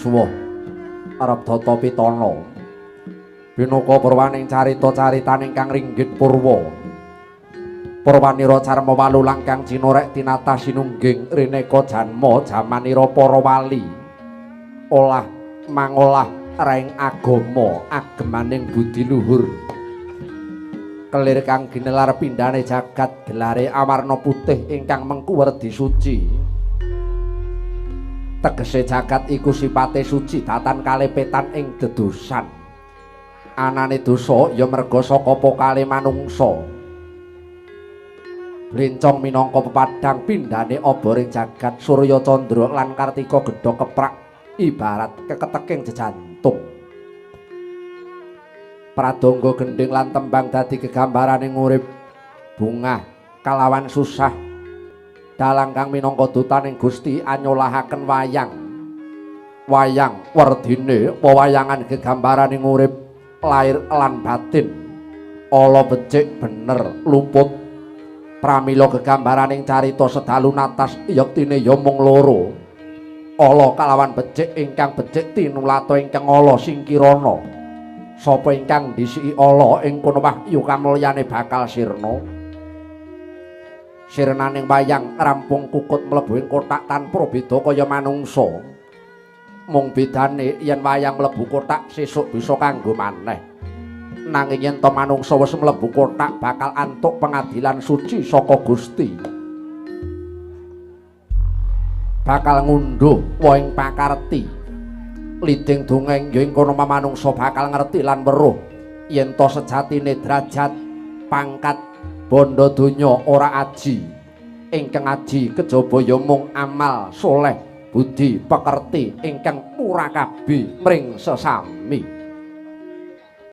Suwuh arep data pitana. Pinuka purwaning carita-caritaning kang ringgit purwa. Purwanira carma walulang kang cinorek tinatah sinungging rineka janma jamanira para wali. Olah mangolah raing agama agemaning budi luhur. Kelir kang ginelar pindhane jagat gelare awarna putih ingkang mengku werdi suci. Tegese jagat iku sipate suci datan kalepetan ing dedosan. Anane dosa ya merga saka pokale manungsa. Blencong minangka pepadhang pindhane oboring jagat Surya Candra lan Kartika gedha keprak ibarat keketeking jejantung. Pradangga gendhing lan tembang dadi gegambaraning urip bungah kalawan susah. Dalang kang minangka dutaning Gusti anyolahaken wayang. Wayang werdine wewayangan gegambaraning urip lair lan batin. Ala becik bener luput. Pramila gegambaraning carita sedalu natas yektine ya mung loro. Ala kalawan becik ingkang becik tinulata ingkang ala singkirana. Sapa ingkang ndhisiki ala ing kono wahyu kamulyane bakal sirna. Sirnaning wayang rampung kukut mlebu ing kothak tanpa beda kaya manungsa. Mung bedane yen wayang mlebu kothak sesuk bisa kanggo maneh. Nanging yen to manungsa wis mlebu kothak bakal antuk pengadilan suci saka Gusti. Bakal ngundhuh wohing pakarti. Liding dongeng ya ing kono manungsa bakal ngerti lan weruh yen to sejatine derajat pangkat bondo donya ora aji. Ingkang aji kejaba ya mung amal soleh budi pekerti ingkang murakabi mring sesami.